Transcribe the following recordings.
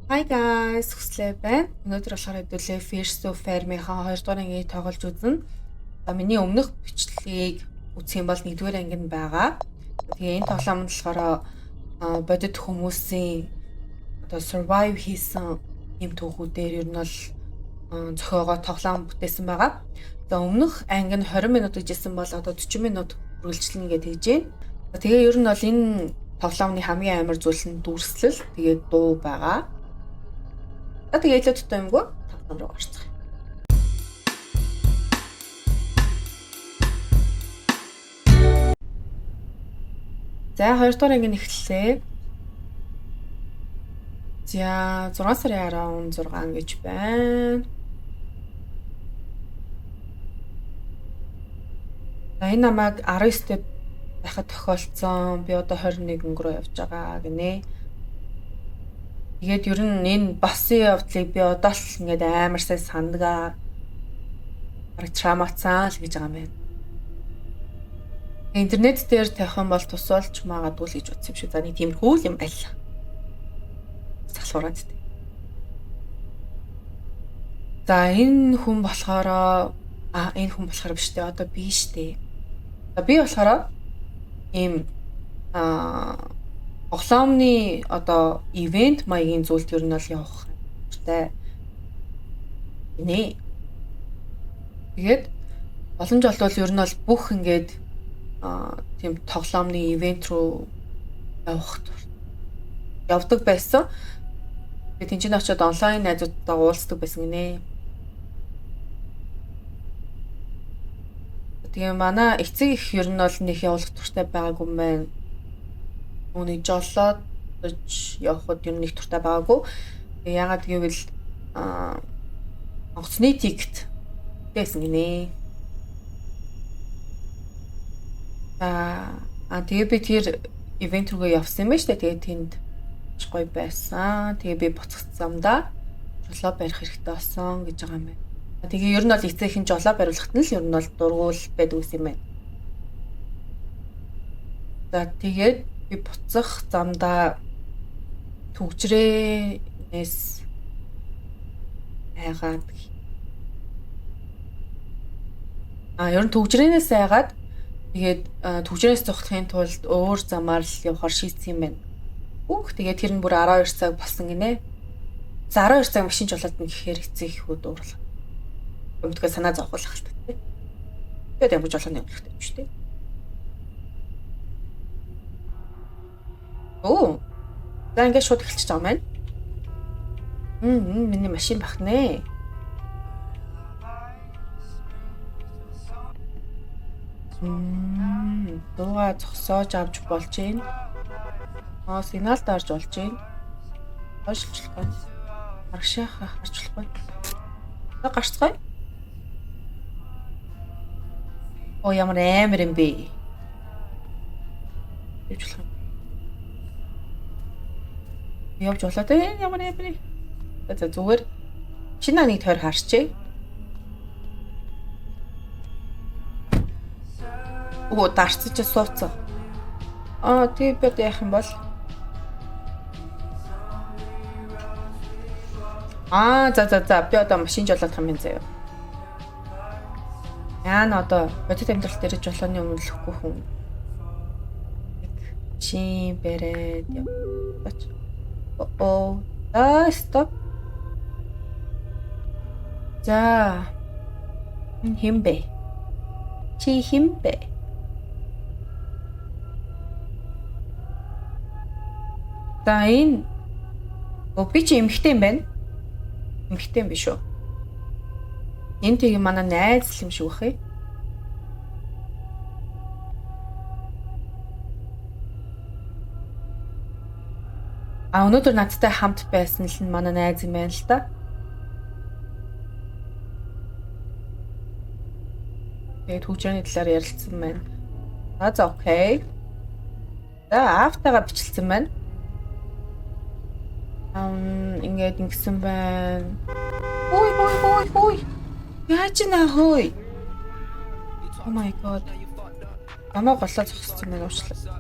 Hi guys, хүслээ байна. Өнөөдөр болохоор хэдүүлээ Fierce Farm-ийн 2 дугаар ангийг тоглож үзнэ. За миний өмнөх бичлэгийг үзэх юм бол 1-р анги нь байгаа. Тэгээ энэ тоглоом нь болохоор бодит хүмүүсийн одоо survive хийсэн юм түүхүүдээр ер нь бол зохиогоо тоглоом бүтээсэн байгаа. За өмнөх анги нь 20 минут гэжсэн бол одоо 40 минут үргэлжлэнэ гэж тэгж байна. Тэгээ ер нь бол энэ тоглоомны хамгийн амар зүйл нь дүрслэл, тэгээд дуу байгаа. За тэгээ илүү дутуу юмгүй тоглоом руу орцгоё. За 2 дугаар анги нь эхэллээ. За 6 сарын 16 гэж байна. За энэ намайг 19-д байхад тохиолдсон. Би одоо 21 рүү явж байгаа гинэ. Тэгээд ер нь энэ болсон явдлыг би одоо л ингээд амар сайн сандгаа. Бараг травмацсан л гэж байгаа юм байна. Интернет дээр тавих юм бол тус болж магадгүй л гэж бодсон юм шиг. За нэг тиймэрхүү л юм байл. Залхуураад тээ. За энэ хүн болохоор энэ хүн болохоор биш дээ. Одоо би штэ. За би болохоор ийм тоглоомны одоо ивент маягийн зүйлд ер нь бол явах хэрэгтэй. Нэ. Тэгээд боломж олвол ер нь бол бүх ингээд тийм тоглоомны ивент руу явах явдаг байсан. Тэгээд тэнцэн очиод онлайн найзуудтайгаа уулздаг байсан гинэ. Тэгээ манай эцэг их ер нь бол нэг явуулах дуртай байгаагүй юм байна. Үүнийг жолоодож явхад ер нь нэг дуртай байгаагүй. Тэгээ яагаад гэвэл онгоцны тикет байсан гинэ. Тэгээ би тэр ивент рүүгээ явсан юм байна шүү дээ. Тэгээ тэнд гоё байсан. Тэгээ би буцах замдаа жолоо барих хэрэгтэй болсон гэж байгаа юм байна. Тэгээ ер нь бол эцэг хэн жолоо бариулахт нь л ер нь бол дургуул байдаг гэсэн юм байна. За тэгээд би буцах замдаа түгжрээнээс айгаад ер нь түгжрээнээс айгаад тэгээд түгжрээс зогсохын тулд өөр замаар л явахар шийдсэн юм байна. Үх тэгээд тэр нь бүр 12 цаг болсон гинэ. За 12 цаг машин жолоод нь гэхээр эцэг их үү дуурлаа. Өмдгөө санаа зовхолох л та тий. Тэгээд ямар жолооны өмнөхтэй юм шүү дээ. Оо. За ингээд шууд эхэлчихэж байгаа юм байна. Миний машин бах нэ. Дууга зогсоож авч болж гин. Сигнал дарж болж гин. Хойшлуулахгүй. Аргашаахаа харж болохгүй. За гарцгаая. Оо ямар амар юм бэ. Явж болох юм. Явж болоо те ямар амар юм. За зүгээр шинэ нэг тойр харчээ. Оо дарцсан чи сууцсан. Тий би одоо яах юм бол? За би одоо машин жолоодох юм заяа. Яана одоо бодит амьдрал дээр жолооны өмнө лөхгүй хүн. Чи бэрэд яваач. Оо. Стоп. За. Энэ хэн бэ? Чи хэн бэ? За энэ би чи эмэгтэй юм байна. Эмэгтэй юм биш үү? Энэ тийг манай найз л юм шиг бах юм. Өнөөдөр надтай хамт байсан л нь манай найз юм байна л да. Тэгээд хөгжөөний талаар ярилцсан байна. За окей. За автагаа бичлсэн байна. Ингээд ингэсэн байна. Хүй хүй хүй хүй. Яаж наа хүй. Oh my god. Намайг голоо зогссон байна уучлаа.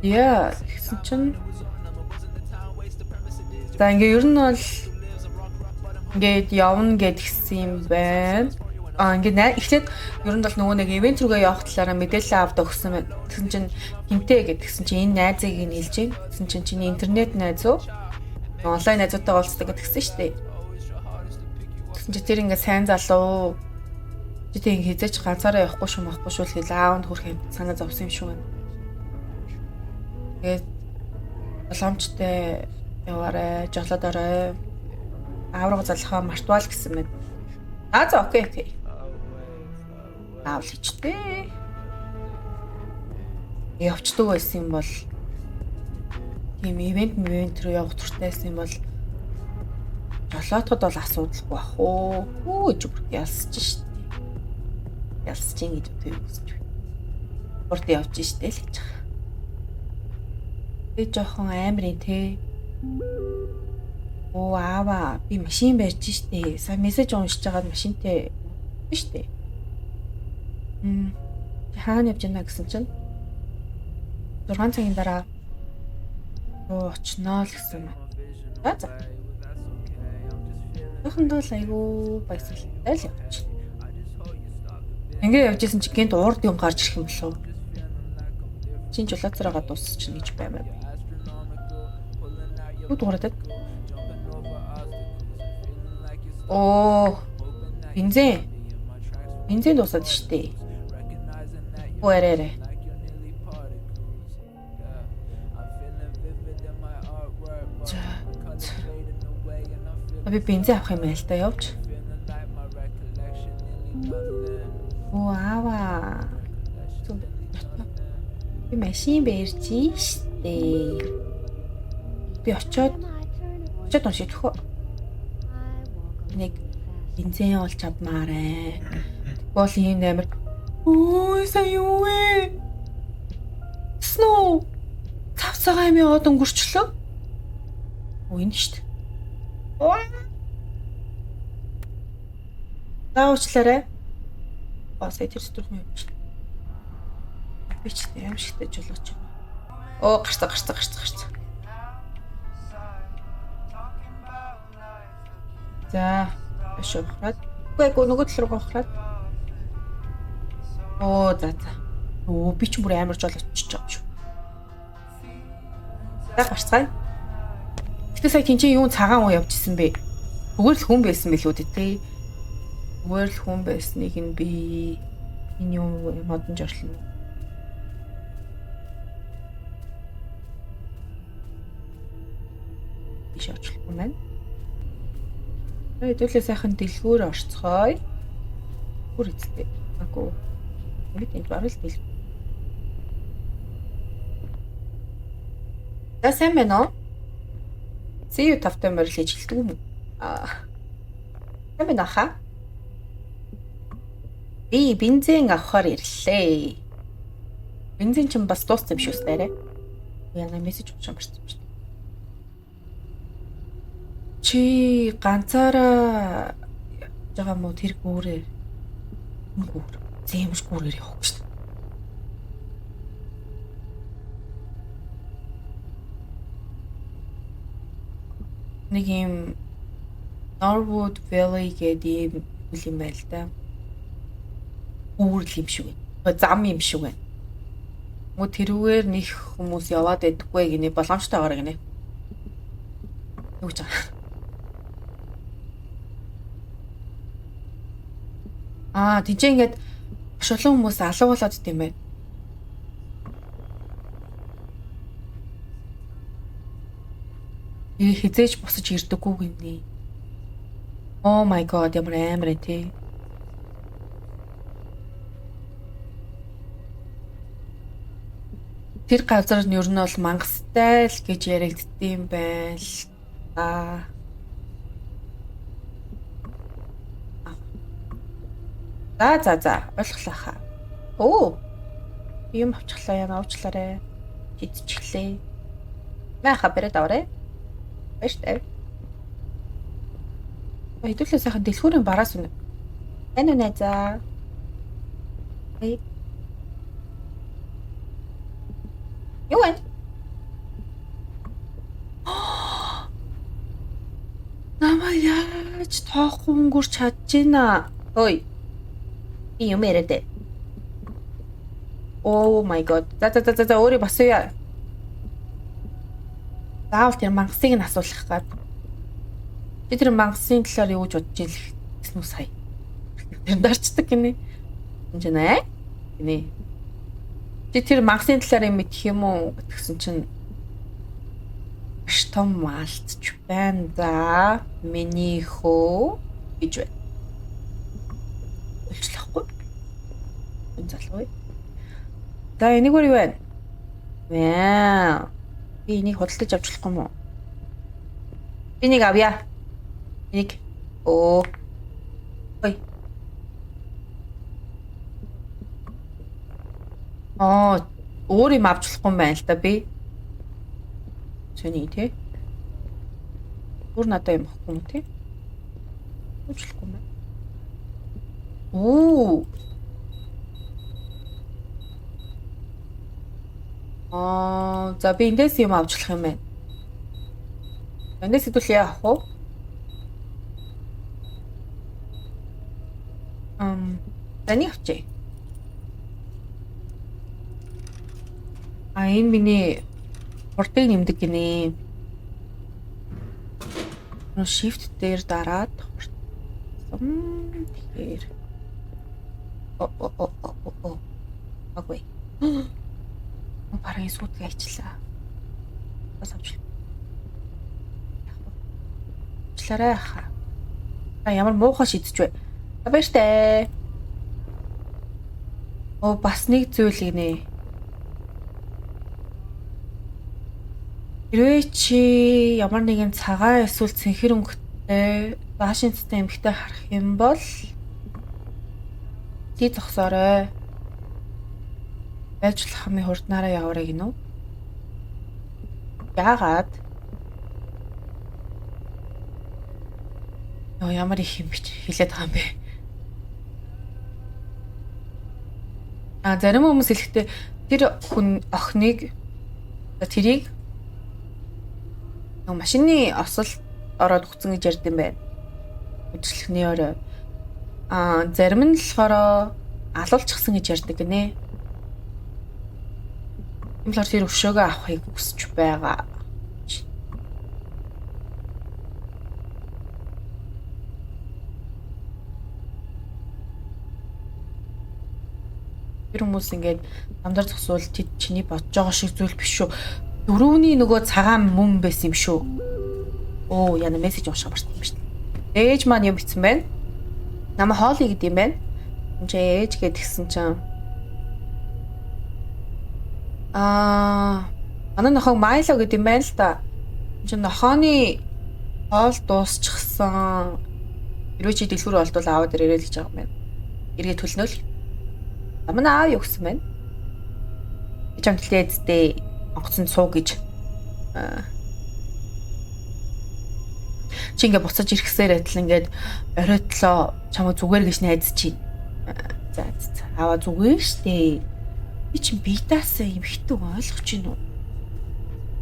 Яа, тэгсэн чинь За, ингээ ер нь бол ингээд явна гэдгсэн юм байна. Аа, ингээд эхлээд ер нь бол нөгөө нэг event рүүгээ явах талаараа мэдээлэл авдаг өгсөн байна. Тэгсэн чинь хинтээ гэдгсэн чинь энэ найзыг нь хэлж байна. Тэгсэн чинь чиний интернет найз уу? Онлайн найзуудтайгаа уулздаг гэдгсэн шүү дээ. Тэгсэн чинь тэр ингээд сайн залуу. Чи тэг ингээ хизээч ганцаараа явахгүй шүү махгүй шүү л гэл аавнд хүрх юм санаа зовсон юм шүү байна. Тэгээд боломжтой яваарэ, жолоод орой. Авраг залхаа мартвал гэсэн байна. Аа, за, okay. Аавал хийчтэй. Явчдаг байсан юм бол тийм event руу явах туртай байсан юм бол жолоотоход бол асуудалгүй бах уу. Хүү гэж бүр ялсаж штэ. Ялсаж ин гэж би үзэж байна. Урд явж штэ л гэж байгаа. Би жоохон амар юм те. Оо, аава, би машин барьж штэ. Сая мессеж уншиж байгаад машинтай штэ. Хаана явж байна гэсэн чинь 6 цагийн дараа руу очноо л гэсэн юм. За за. Яханд бол айгүй баясгалтай л явж. Ингээ явж исэн чи гэнт урд юм гарч ирэх юм болов уу? Чин жолооцороо дуусчихна гэж баймаа. Юу дуурайд? Оо, бензин. Бензин дуусаад штэ. Оо, арай арай. За. Би бензин авах юм байл та явж. Оо, аава. Би машин барьж штэ. Би очиод уншиж өгөө. Нэг бензин олж авмаар ээ. Бол ийм амар. Өө, сая юу вэ? Snow. Цав цагаан юм яваад өнгөрчлөө. Оо, энэ шүү дээ. За, уучлаарай. Аа, сая тэр зүрх юм явчих. Би ч аимшигтай жолооч юм. Оо, гарцаа, гарцаа, гарцаа, гарцаа. За, биш ухраад. Үгүй нөгөө тал руу ухраад. Оо, за за. Оо, би ч бүр амар жолоочж байгаа юм шүү. За, гарцгаая. Гэтэ сая тэнцээ юун цагаан уу явж исэн бэ? Зүгээр л хүн байсан билүү дээ тий. Зүгээр л хүн байсныг нь би энэ юм модон жорлно. Биш очлохгүй байна. Хэдүүлээ сайхан дэлгүүр орцгоё. Бүр эцтэй. Агуу. Бид энд бараг л дэлгүүр. За, сайн байна уу? See you тавтай морил хийж хэлдэг юм уу? Аа. Сайн байна хаа? Би бензин авахар ирлээ. Бензин чинь бас дууссан юм шүү дээ. Яна мессеж уншаа марсан юм шүү. Чи ганцаараа явж байгаа мó тэр гүүрээр? Гүүр. Зэмш гүүрээр явах гэж. Нэг юм Norwood Valley гэдэг ийм юм байл та. Үүрэл юм шиг байна. Зам юм шиг байна. Мөн тэрүүгээр них хүмүүс яваад байдаггүй гинэ, боломжтойгоор гинэ. Юу гэж байгаа. Аа, тийч ингээд маш олон хүмүүс алга болоод идэм байна. Би хизээж босож ирдэггүй гинэ. Oh my god, ямар амар ээ тий. Тэр газар нь ер нь бол мангастай л гэж яригддсан байна л да. За за за, ойлголоо хаа. Өө. Юм авчихлаа, яа, уучлаарай. Хидчихлээ. Майха бариад аваарай. Баяртай. Хэдүүлээ сайхан дэлгүүрийн бараас үнэ. Энэ үнэ за. Эй. Юу вэ? Чамаа яаж тоохгүй өнгөрч чадж байна? Ой. Би юм яриад ээ. Oh my God. За за за за, өөрөө басъя. Заавал тэр мангасыг нь асуулах гад. Би тэр мангасын талаар юу гэж бодож ийн л гэсэн үү сая. Тэр дарчдаг гинэ. Энэ чинь ээ? Гинэ. Чи тэр мангасын талаар юм мэдэх юм уу гэсэн чинь маш том маалтч байна да. Миний хөө гэж байна. Үйлчлэхгүй. Энэ залуу. За, энийг өөр юу байна? Вау. Би энийг худалдаж авч болохгүй юм уу? Би нэг авъя. Энийг. Оо. Ой. Аа, өөр юм авч болохгүй юм байна л да би. Сөний тий. Өөр надад юм авахгүй юм тий. Уучлахгүй юм байна. Оо. Аа, за, би эндээс юм авч болох юм байна. Эндээс хэдүүл яа авах вэ? За, нэг авчээ. А, энэ миний хурдыг нэмдэг гинэ. Shift дээр дараад хурд. Тэгэхээр о о о о о о. Агвей. Бараг сүйтгэж аячлаа. Бас авч. Уучлаарай хаа. А, ямар муухай шидэж бай. Баяртай. Оо, бас нэг зүйл гинэ. Хэрвээ чи ямар нэгэн цагаан эсвэл цэнхэр өнгөтэй даашин цэцэн эмэгтэй харах юм бол тий зогсоорой. Байж болох хамгийн хурднаараа яваарай гинүү. Яагаад? Йоо, ямар их юм бич хэлээд байгаа юм бэ? А, зарим хүмүүс хэлэхдээ тэр хүн охиныг, тэрийг машины осол ороод өгсөн гэж ярьд юм байна. Үжиглэхний орой. А, зарим нь болохоор алуулчихсан гэж ярьдаг гинэ. Тийм болохоор тэр өшөөгөө авахыг хүсэж байгаа. Тэр хүмүүс ингээд намдар зогсвол тэд чиний бодож байгаа шиг зүйл биш шүү. Дөрөвний нөгөө цагаан мөн байсан юм шүү. Оо, яна мессеж унших мартсан юм шүү дээ. Ээж маань юм бичсэн байна. Намаа хоол гэдэг юм байна. Энд чи ээж гэдгсэн чинь манай нохоо Майло гэдэг юм байна л да. Энд чинь нохооны хоол дуусчихсан. Хэрвээ чи дэлгүүр олдвол аваад ирээрэй л гэж байгаа юм байна. Эргээ төлнө л. Манай аав юу гэсэн байна? Би чамд хэлээ эцтэй онгоцонд суу гэж. Чи ингээ буцаж ирэхсээр адил ингээд оройтлоо чамайг зүгээр гэж найдаж чинь. За за, аваа зүгээр штэ. Би чинь битаасаа юм хитүү ойлгож байна уу?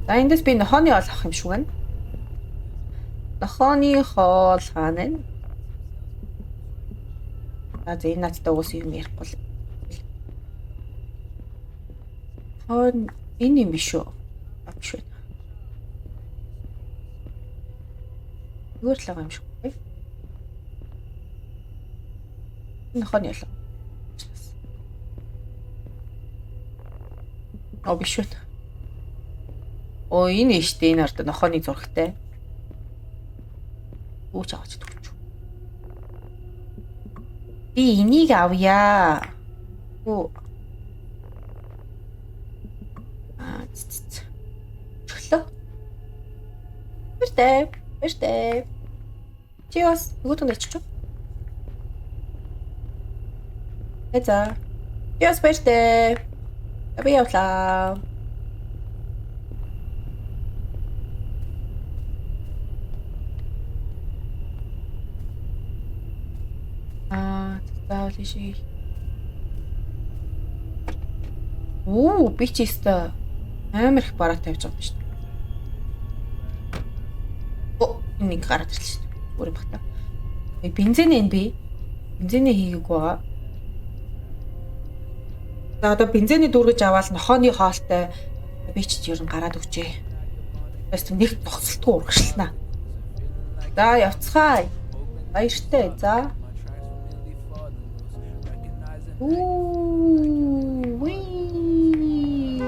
За, эндээс би нохооны хоол авах юм шүү гэнэ. Нохооны хоол хаана вэ? За, энэ надтай угсаа юм ярихгүй л. Хоон энэ юм биш үү? А, биш үү. Зүгээр л байгаа юм шиг байна. Энэ нохооны хоол. Оо, биш үү. Оо, энэ штэ, энэ ард нохооны зурагтай. Өөч аваач төгч. Би энийг авъя. Оо. Аа, ц. Өглөө. Баяртай. Баяртай. Чи бас нөгөө тунд очиж. Э, за. Чи бас баяртай. Би явлаа. Аа, заавал ийшээ. Оо, би чи өстой амар их бараа тавьж байгаа юм шүү дээ. Оо, нэг гараад ирлээ шүү дээ. Өөр юм бах та. Бензин энэ би. Бензиний хийгээгүй байгаа. За одоо бензиний дүүргэж аваад нохооны хоолтой би ч ер нь гараад өгчээ. Бас нэг зогсолтгүй урагшлана. За явцгаая. Баяртай. За. Үу. Вии.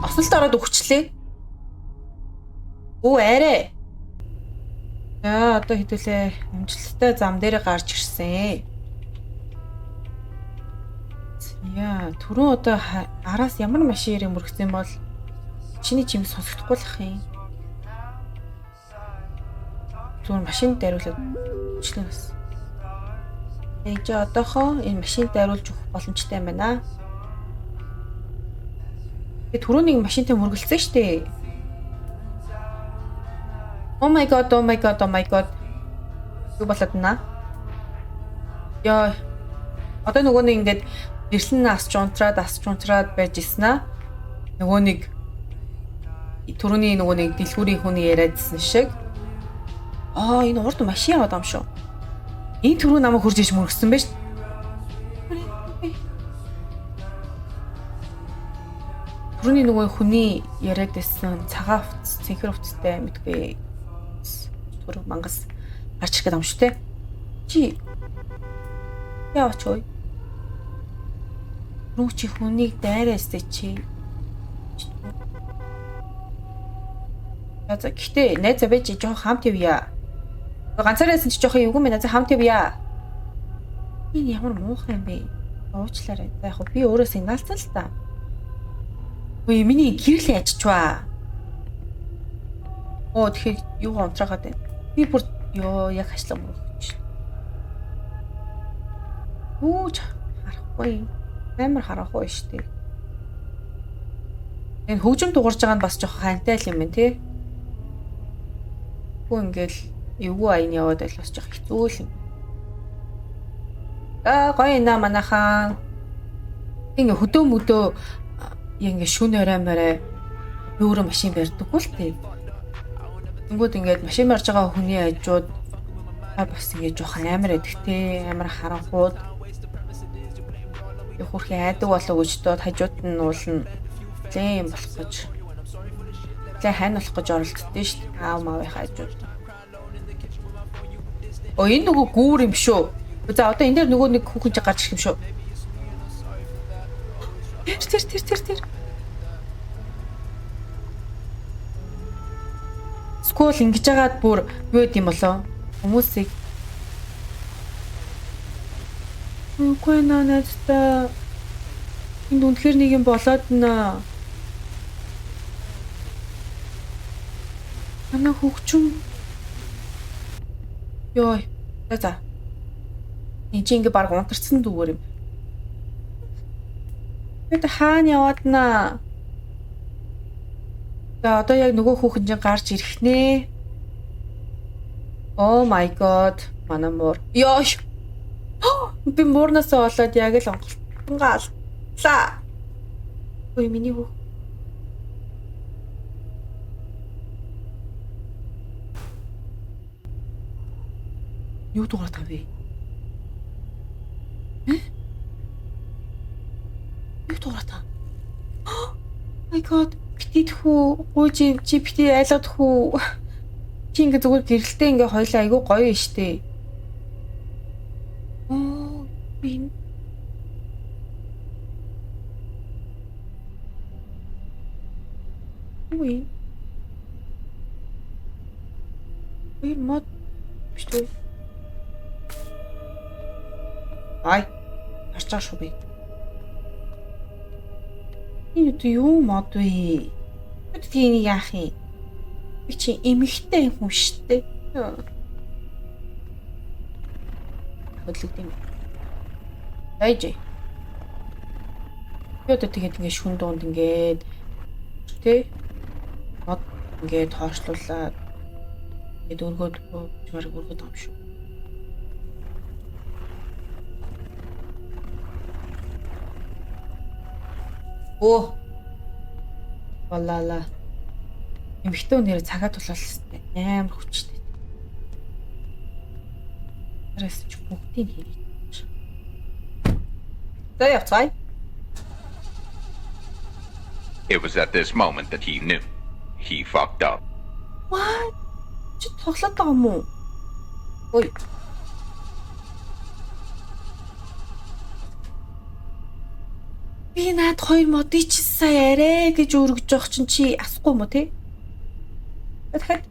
Осолд ороод өгчлээ. Үу арай. За одоо хэдүүлээ амжилттай зам дээр гарч ирсэн. Яа, түрүүн одоо араас ямар машин ирэн мөргсөн бол чиний чим сонсогдохгүй л ах юм. Зүгээр машинд дайруулаад өчлөө бас. Энд чи одоохоо энэ машинд дайруулж өгөх боломжтой юм байна. Тэгээ түрүүн нэг машинтай мөргөлцсөн штэ. Oh my god, oh my god, oh my god. Юу болоод байна? Яа. Одоо нөгөө нэг ингээд гэрлэн асч унтраад асч унтраад байж исэн аа. Нөгөө нэг түрүүний нөгөө нэг дэлгүүрийн хүний яриадсэн шиг. Аа, энэ урд машин яваад юм шүү. Энэ түрүү намайг хурж иж мөргсөн байж. Түрүүний нөгөө хүний яриад байсан цагаан хувцас, цэнхэр хувцастай мэдгүй түр мангас гарч ирэх гэдэг юм шүү те. Чи яваач ой. Рүү чи хүнийг дайраастай чи. За гэхдээ найзаа байж жоохон хамт явъя. Ганцаараа байсан чи жоохон эвгүй мэн найзаа хамт явъя. Энэ ямар муухай юм бэ? Уучлаарай. За яг би өөрөө сигналцсан л та. Ой миний гэрэл яжчваа. Оо тэгэхээр юу унтраагаад байна. Би бүр ёо яг хашлаа мөрөгч. Үүч харахгүй. Амар харахгүй шүү дээ. Энэ хөгжим дуурж байгаа нь бас жоохон хантай л юм байна тий. Хүү ингээл эвгүй аян яваад байл бас жоох хэцүү л юм. Аа гоё наа манайхаа. Ингээ хөдөө мөдөө ингээ шүн орой морой би өөрөө машин барьдаггүй л тий. Тэнгүүд ингээд машин барьж байгаа хүний хажууд бас ингээ жоохон амар байдаг тий. Амар харанхууд. Хөрхийн айдаг болоо гэж доод хажууд нь уулна. Лээ юм болох гэж. Лээ хайн болох гэж оролддөө шүү дээ. Аав маавынхаа хажууд. Оо энэ нөгөө гүүр юм шүү. За одоо энэ дээр нөгөө нэг хүүхэн чи гарч ирэх юм шүү. Тэр тэр тэр тэр тэр. Скул ингэж агаад бүр юу гэд юм болоо? Хүмүүсийг үгүй наа найздаа. Энд үнэхээр нэг юм болоод наа. Манай хөгжим. Йой. За за. Энд чи ингээ баг унтарсан дүүгээр юм. Бид хаана яваад наа? За одоо яг нөгөө хүүхэн чинь гарч ирэх нэ. Oh my god. Манай муур. Йой. Би муурнасаа болоод яг л онголтонгаа аллаа. Ой миний хүүх. Юу дуурайд байгаа вэ? Э? Юу дуурайд байгаа? My god, битгий хүү, гуйж чи битгий айлгад хүү. Чи ингээ зүгээр гэрэлтэй ингээ хоёлаа айгүй гоё юм штэ. Оо, би Үгүй. Хоёр мод биш үү? Ай, харж байгаа шүү би. Энэ үү юу мод вэ? Бид тийний яах юм? Би чи эмэгтэй хүн штэ. Хөдлөгд юм. Айж. Би одоо тэгээд ингээ шүн дунд ингээд тэ мод ингээд хоошлуулаад ингээд өргөөд чимээр өргөд байгаа юм шүү. Өө. Болала. Эмэгтэй хүн нэр цагаа тулуулсан амар хүчтэй. Тэрээс ч бүгдийг хийх. За явцгаая. It was at this moment that he knew. He fucked up. What? Чи тоглоод байгаа юм уу? Ой. Би наад хоёр модыг чи сая арай гэж өргөж явах чинь чи асахгүй юм уу те? Дахиад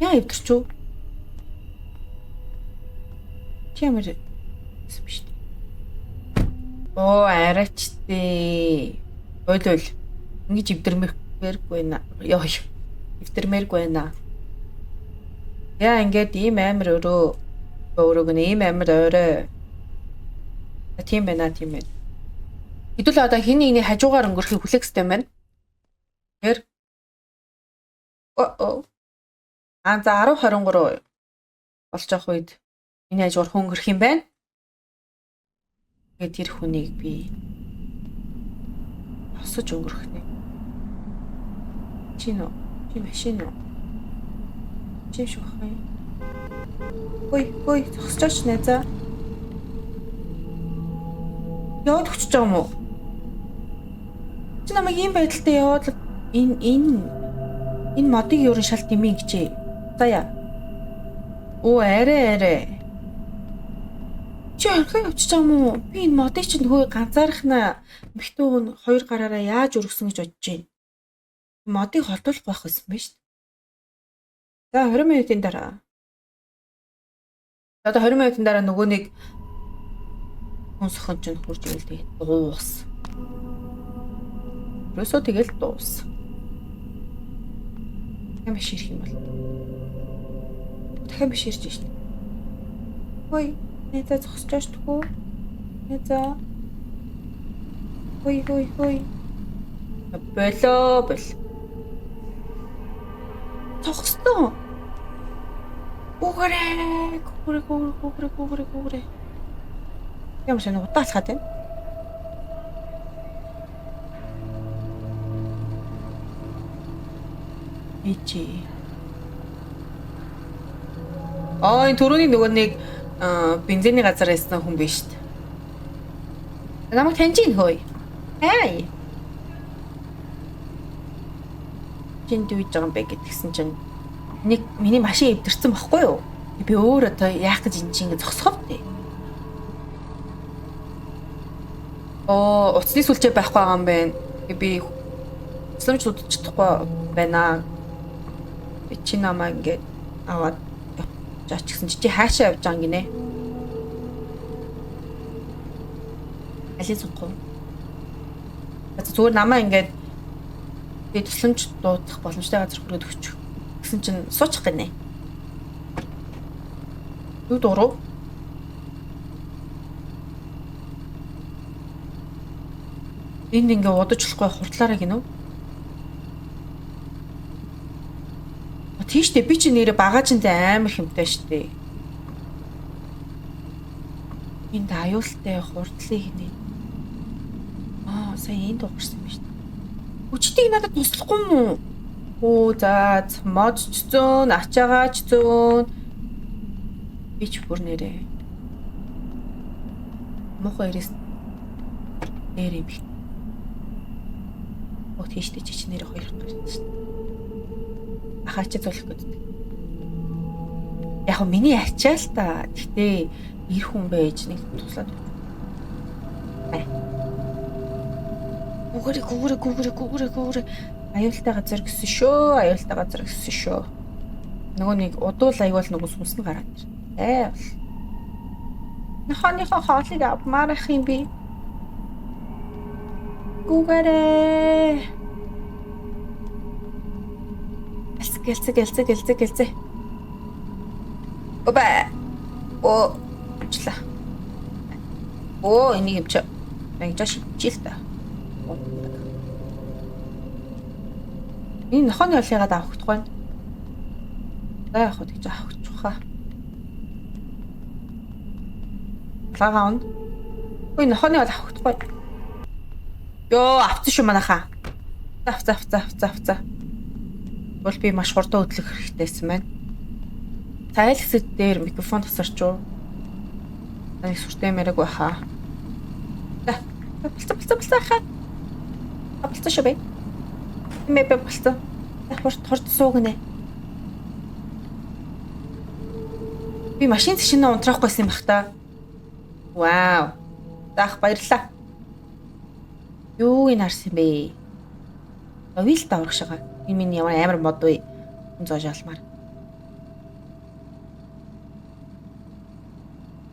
яа эвдэрч үү? Чи ямар юм биш үү? Оо арайч дээ. Ойл ойл. Ингэж эвдэрмээргүй байна. Йоо. Эвдэрмээргүй байна. Яа ингээд ийм амар өрөө өөрөг нь ийм амар орой. Тийм байна, тийм байна. Хэдүүлээ одоо хин нэгний хажуугаар өнгөрөхийг хүлээх хэрэгтэй юм байна. Тэгэхээр оо. Аа за 10:23 болж явах үед энэ хажуугаар хүн өнгөрөх юм байна. Тэгээд тэр хүнийг би босож өнгөрөх нэ. Чи нөө? Чи машин уу? Чи юм шиг бах юм. Хөөе, хөөе, зогсож нэ за. Яваад өчөж байгаа юм уу? Чи намайг ийм байдалтай яваад л энэ модыг юу н шал дэмий гэжээ. Заяа. Оо арай арай. Чи орхио явчихж байгаа юм уу? Би энэ модыг чинь хөө ганцаархнаа эмэгтэй хүн хоёр гараараа яаж өргөсөн гэж бодож байна. Модыг холдуулах байх байсан байна шүү дээ. За 20 минутын дараа. Одоо 20 минутын дараа нөгөө нэг хүн сохон чинь хурж ивэл тэгээд дуус. Ерөөсөө тэгэл дуус. Дахин биш ирэх юм бол. Дахин биш ирж шин. Хөөе, найзаа зогсож байгаа шүү. Найзаа. Хөөе, хөөе, хөөе. Болоо бол. Зогссон. Гүгэрээ, гүгэрээ, гүгэрээ, гүгэрээ, гүгэрээ. Ямар сайн удаа алхаад байна. Ичи. Аа энэ түрүүний нөгөө нэг бензиний газар байсан хүн биш үү? Намайг таньж ийн хөөе. Хай. Чинд юу хийж байгаа юм бэ гэдгсэн чинь нэг миний машин эвдэрсэн бохгүй юу? Би өөр одоо яах гэж энэ чинь ингэ зогсох вэ? Оо, утасны сүлжээ байхгүй байгаа юм байна. Би тусламж дуудаж чадахгүй байна. Би чи намайг ингээд аваад явж гэсэн чи хаашаа явж байгаа юм гинэ? Алийг сонгох уу? Зүгээр намайг ингээд би тусламж дуудах боломжтой газар хүрээд өгчих. Гэсэн чинь суучих гинэ. Юу дуруу? Энд ингээ удаж болохгүй хурдлаараа гинөө. Тийш дээ би чи нэрэ багаажинтай амар хэмтэй штэ. Энд аюултай хурдлыг хинэ. Аа сая энд дуурсан юм шүү дээ. Хүчтийг надад туслахгүй юм уу? Хөө за модч зөөн, ачаагаач зөөн. Би ч бүр нэрэ. Муухай эрээс нэр юм бэ. Оо тийш дээ чи нэрэ хоёр гарсан шүү дээ. Ахаач зулах гэдэг. Яг миний ачаа л та. Гэтэ эр хүн байж нэг туслаад. Гүгэрэ гүгэрэ гүгэрэ гүгэрэ гүгэрэ аюултай газар гэсэн шүү. Аюултай газар гэсэн шүү. Нөгөө нэг удуул аюул нөгөө сүнс нь гараад ир. Ээ. Нохоныхоо хоолыг авмаар ах юм би. Гүгэрэ. Гэлцэ гэлцэ гэлцэ гэлцэ. Оба. О. Уучлаа. Оо энийг юм чи. Нэг жоо шидчихээ л та. Энэ нохооны олыгаад авах гэдэггүй. За яг хөө тэгж авах хаа. Лагаа унд. Үй нохооны бол авахгүй. Йоо, авцсан шүү манайхаа. Авцаа, авцаа, авцаа, авцаа. Бол би маш хурдан хөдлөх хэрэгтэйсэн байна. Тайл хэсэг дээр микрофон тасарч уу? Нэг сүртэй яриаг байхаа. За, болцоо, болцоо, болцоо хаа. Болцоо шүү бэ. Мэ бэ болцоо. Хурд хурд суугнэ. Би машин шинэ унтраахгүйсэн юм бах та. Вау. Заах баярлалаа. Юу ин харсан бэ? Вил даврах шагаа. Энэ миний ямар амар мод вэ? Зоож алмаар.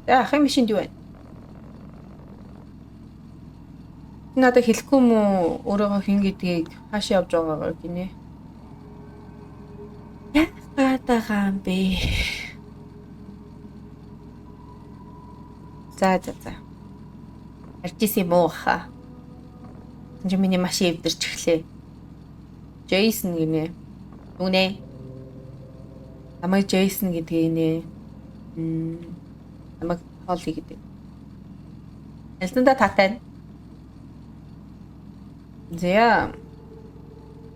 За ахын машинд юу вэ? Надад хэлэхгүй юм уу? Өөрөөгөө хэн гэдгийг хаашаа явж байгаагаа гинэ. Яагаад байгаа юм бэ? За за за. Харж исэн юм уу хаа? Энд чи миний машин эвдэрч эхлэв. Джейсон гинэ. Нүнэ. Намайг Джейсон гэдгийг нэ. Намайг Холли гэдэг. Элсэндээ таатай. За.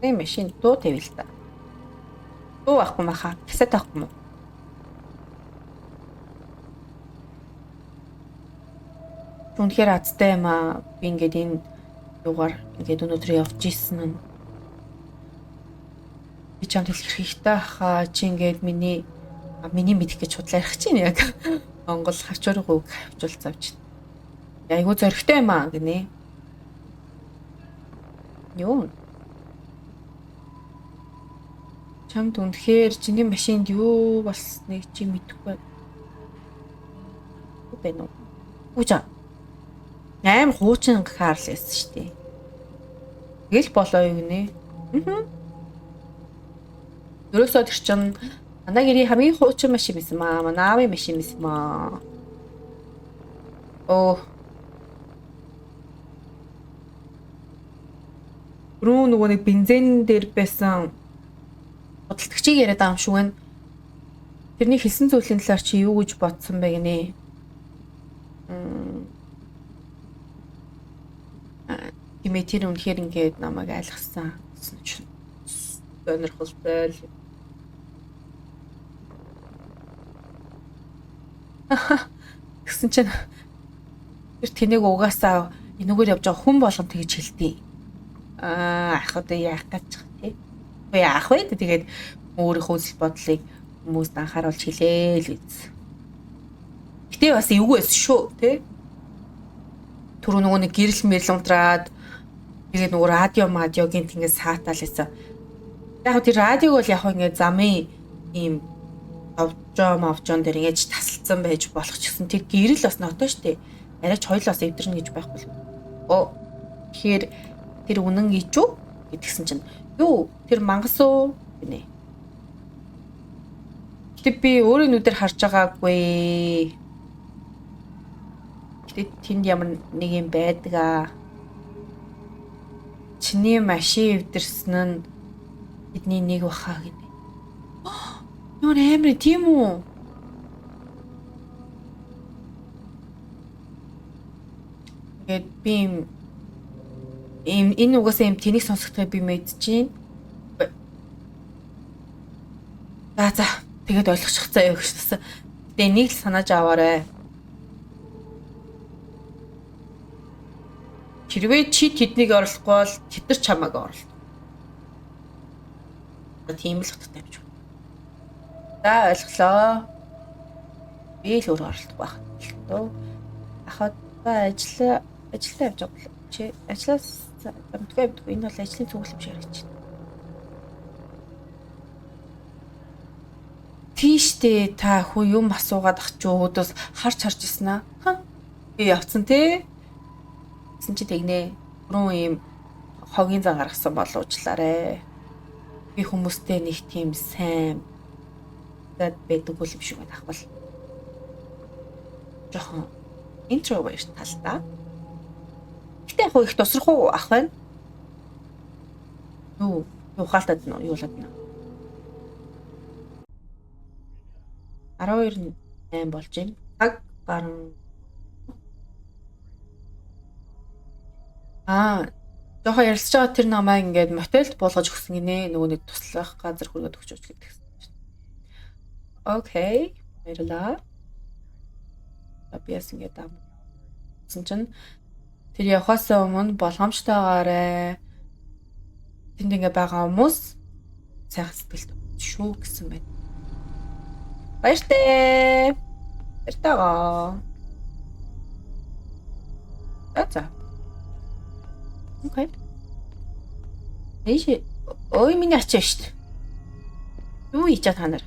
Энэ машин дуу тавил та. Дуу байхгүй маха. Кассет байхгүй мó? Үнэхээр азтай юм аа. Би ингээд энэ юугаар ингээд өнөөдөр явж исэн нь би чамд хэлэх хэрэгтэй хаа. Чи ингээд миний мэдэх гэж худлаа ярих чинь яг. Монгол хавчуурга үг хавчуул завж. Айгуу зоригтой юм аа гинэ. Юу? Чамд үнэхээр чиний машинд юу болсныг чи мэдэхгүй байна уу? Үгүй. Амар хуучин Карл байсан шүү дээ. Тэгэл болоо юу гинэ. Аа. Ерөөсөө тэр чин манай гэрийн хамгийн хуучин машин байсан маа. Манай аавын машин байсан маа. Оо. Рүү нөгөө нэг бензин дээр байсан худалдагчийг яриад байгаа юм шиг байна. Тэрний хэлсэн зүйлийн талаар чи юу гэж бодсон бэ гинэ? Тимээ тэр үнэхээр ингээд намайг айлгсан гэсэн чинь сонирхолтой л. Гэсэн чинь тэр тэнэг угаасаа энүүгээр явж байгаа хүн болгон тэгж хэлдэг. Аа ах одоо яах гэж байгаа тий. Үгүй яах вэ? Тэгээд өөрийнхөө үзэл бодлыг хүмүүст анхааруулж хэлээ л гэж. Гэтэ бас эвгүй байсан шүү тий. Түрүү нөгөө нэг гэрэл мэрэл унтраад тэгээд нөгөө радио мадиогийн ингээд саатаал байсан. Яг тэр радиог бол яг ингээд замын ийм овжоо мовжоон дээр ингээд тасалдсан байж болох ч гэсэн тэр гэрэл бас нотоо штэ. Арайч хоёлоос эвдэрнэ гэж байхгүй л. Оо тэгэхээр тэр үнэн гэж үү гэдгсэн чинь юу тэр мангас уу гинэ. Гэтэ би өөрийн нүдээр харж байгаагүй. Гэтэ тэнд ямар нэг юм байдаг аа. Чиний машин эвдэрсэн нь тэдний нэг баха гинэ. Ямар амар тийм үү? Тэгээд би юм энэ угаасаа юм тэнийг сонсохдоо би мэдчихээн. За за тэгээд ойлгочих заяа гэж тасан. Тэгээ нэг л санааж аваарэ. Хэрвээ чи тэднийг орлохгүй бол тэд нар чамайг орлоо. Тийм л утгатай юм шиг. За ойлголоо. Би л өөр оролдох байх л дөө. Ахад ажиллаа явж байгаа бол чи ажлаас амтгүй амтгүй энэ бол ажлын цуглам шиг харагдаж байна. Тийштэй та хүн юм асуугаад ах чи өөдөөс харж харж ирсэн аа. Ха. Би явцсан те. Гэсэн чи тэгнэ. Түрүүн ийм хогийн зан гаргасан боловчлаарэ. Би хүмүүстэй нэг тийм сайн байдаг юм шиг байна ах бол. Жохон introvert талдаа. Гэтэ яг их тусрах уу ах байна. Юу ухаалтад нь юулаад нь. 12:08 болж байна. Цаг гарan Аа, жоохон ярилцж байгаа тэр намайг ингээд мотелд буулгаж өгсөн гинэ. Нөгөө нэг туслах газар хүргээд өгч өгч гэдэг чинь. Okay. Баярлалаа. Би яс ингээд амсан чинь тэр явахаас өмнө болгоомжтойгоорой. Тэнд ингээд байгаа хүмүүс сайхан сэтгэлд шүү гэсэн байна. Баяртай. Баяртайгаа. За за. Okay. Эйш ой, миний ачаа шүү дээ. Юу хийж та нар?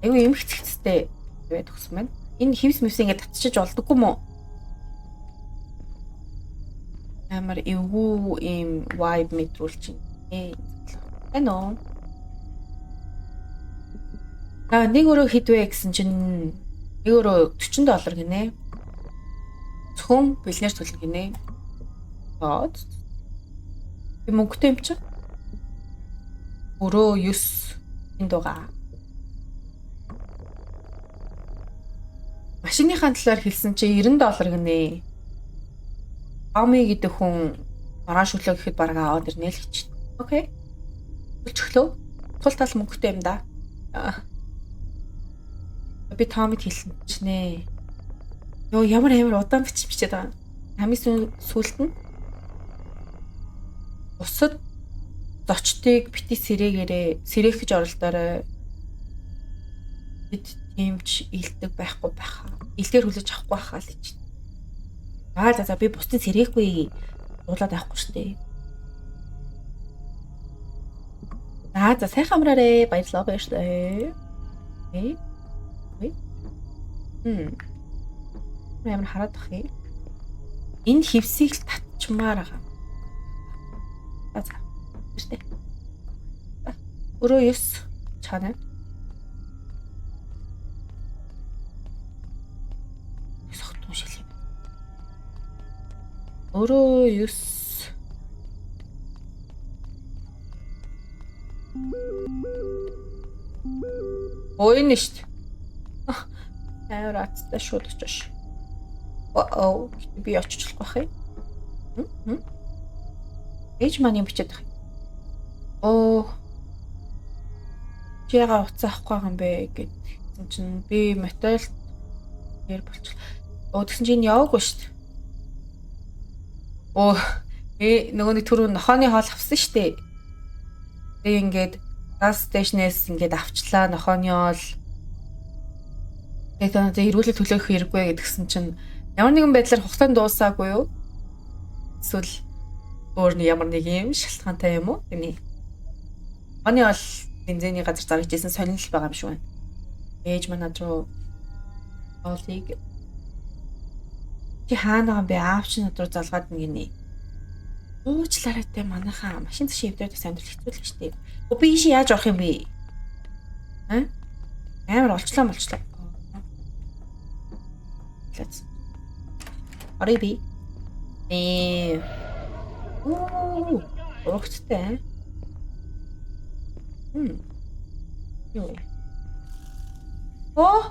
Айгу эмх цэгцтэй байдаг гэсэн байна. Энэ хевс мэвс ингэ татчиж болдоггүй мó? Амар эвгүй ийм vibe мэдрүүлж байна. Энэ уу? Аа, нэг өрөө хэд вэ гэсэн чинь нэг өрөө 40 доллар гинэ. Зөвхөн бэлнээр төлнө гинэ. Аа. Би мөнгөтэй юм чи. Өрөө 9 энд байгаа. Машиныхаа талаар хэлсэн чи 90 доллар гинэ. Ами гэдэг хүн маргааш өглөө гэхэд бараг аваад ирнэ л гэж. Okay. Төлчихлөө. Тул тал мөнгөтэй юм да. Би Томид хэлсэн чинээ. Йоо, ямар амар удаан бичиж бичээд байгаа. Хамгийн сүүлд нь бусад зочдыг бити сэрээгээрээ сэрээх гэж оролдоорой. Бид тийм ч илдэг байхгүй байхаа. Илгээр хүлээж авахгүй байхаа л гэж. Аа, за за, би бусдыг сэрээхгүй, дуулаад авахгүй шүү дээ. За за, сайхан амраарэ. Баярлалаа, баярлалаа. Э? Ой. Хм. Амар хараад ах юм. Энэ хевсийг л татчмаар байгаа. За за. Баяртай. Өрөө 9 чаана. Согтун шил юм. Өрөө 9. Ой, энэ шүү дээ. Амар аттай шууд очиж. Оо, би очиж болохгүй байх юм. Ээж маань юм бичээд байх. Оо. Чи яга утас авахгүй байгаа юм бэ гэдгсэн чинь би мотел яар болчихлоо. Оо, тэгсэн чинь энэ яваагүй шүү дээ. Оо, нөгөө нэг түрүү нохооны хоол авсан шүү дээ. Тэгээ ингээд gas station ээс ингээд авчлаа нохооны хоол. Тэгээд надад эргүүлэл төлөөх хэрэггүй гэдгсэн чинь ямар нэгэн байдлаар хугацаанд дуусаагүй юу? Эсвэл өөр нэг ямар нэг юм шалтгаантай юм уу? Тэний. Оны бол бензиний газар зарж исэн сонирхол байгаа юм шиг байна. Ээж маань над руу хоолыг чи хаана байгаа юм бэ? Аав чи над руу залгаад гинэ. Уучлаарай те, манайхаа машин зашин эвдрээд бас амьдрал хэцүү л шүү дээ. Би ийш яаж орох юм бэ? Аа? Амар олчлоо молчлоо. Let's. Орё би. Ээ. Оо, урагцтай. Хм. Юу вэ? Оо,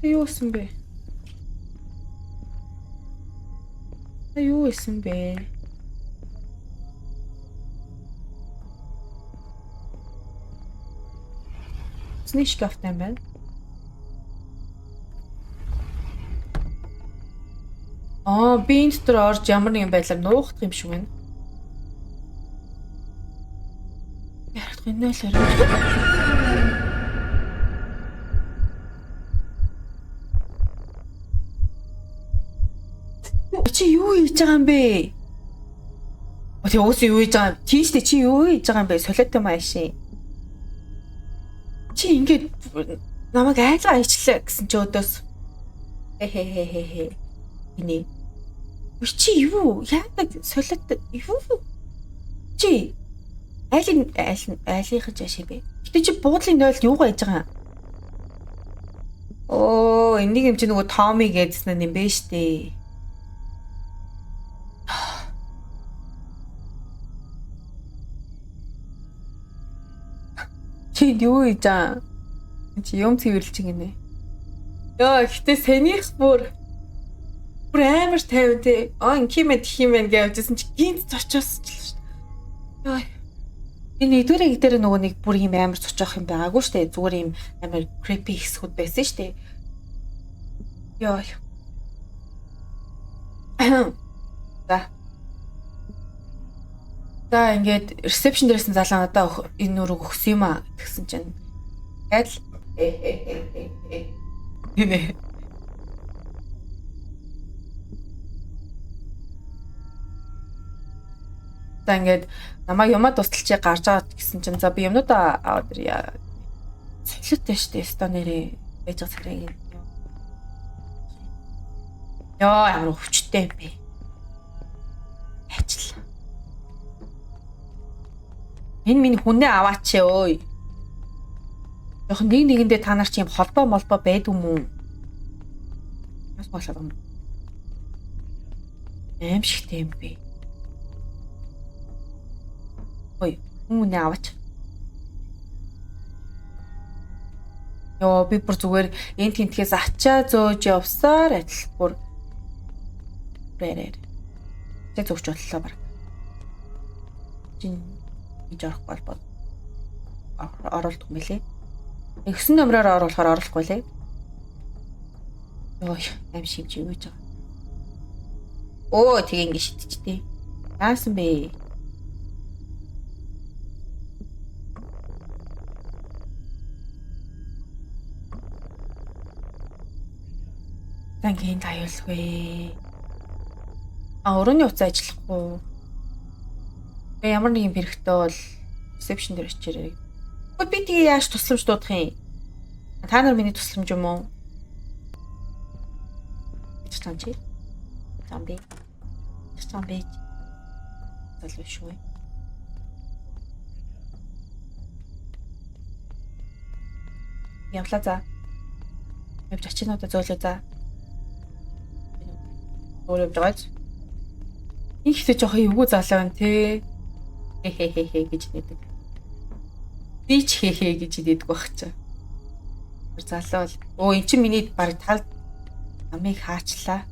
юу исэн бэ? Юу исэн бэ? Усны шкафтай юм байна. Аа, би энэ дотор орж ямар нэгэн байдлаар нуухдах юм шиг байна. Ярах энэ л орж. Чи юу хийж байгаа юм бэ? Тэг уус юу хийж байгаа юм? Тийм шүү дээ, чи юу хийж байгаа юм бэ? Солиотой маашин. Чи ингээд намайг айлгаа аячлаа гэсэн чи өдөөс. Хэ хэ хэ хэ. Гинэ. Чи юу? Яадаг солиотой юу? Чи айлын айл айлынхан жааш юм бэ? Гэтэ чи буудлын нойлд юугаа хийж байгаа юм? Оо, энийг юм чи нөгөө Томми гэдсэн юм бэ штэ. Чи юу хийж байгаа? Чи юм цэвэрлж гинэ. Йоо, гэтэ сэних бүр. Бүр амар тайван те. Аа инкимэ тхимэн гэж явжсэн чи гинт цочоос ч л шүү дээ. Йой. Энэ нэгдүгээр анги дээр нөгөө нэг бүр юм амар цочоох юм байгаагүй шүү дээ. Зүгээр юм амар creepy хэсгүүд байсан шүү дээ. Йой. За. За, ингээд reception дээрсэн залуу надаа энэ нүрэг өгсөн юм а гэсэн чинь. Тэгэл гинэ. За, ингээд намайг юмаа тусалчи гарч байгаа гэсэн чинь за би юмнуудаа аваад ирье. Солиотой штэ, өстой нэрээ байж байгаа царайг. Йоо, ямар өвчтэй юм бэ. Ажил. Энэ миний хүнээ аваач өө. Жохон нэг нэгэндээ та нар чи юм холбоо молбоо байдгүй юм уу? Бас болоод юм. Аимшигтэй юм бэ. Ой, хүн үнэ аваач. Йоо, би бүр зүгээр энэ тэнтгээс ачаа зөөж явсаар адил бүр бэрээр. Тэг зөгч боллоо баг. Чин гэж орохгүй бол оруулах юм бэлээ. 9 номероор оруулахаар оруулахгүй лээ. Йоо, аим шиг юу гэж байгаа. Оо, тэг ингэ шидчихтэй. Яасан бэ? Дангийн аюулгүй. А, өрөөний утас ажиллахгүй. Тэгээ ямар нэг юм хэрэгтэй бол reception дээр очиарэй. Гэхдээ би тэгээ яаж тусламж дуудах юм? Та нар миний тусламж юм уу? Гэж чи? Зомби. Зомби. Залуу шүү. Явлаа за. Явж ачаануудаа зөөлөө за. Өөр явж байгааз. Их ихтэй жоох эвгүй залуу байна те. Хе хе хе гэж нэдэг. Би ч хе хе гэж нэдэг байх чи. Залуу бол өө эн чинь миний баг тал амыг хаачлаа.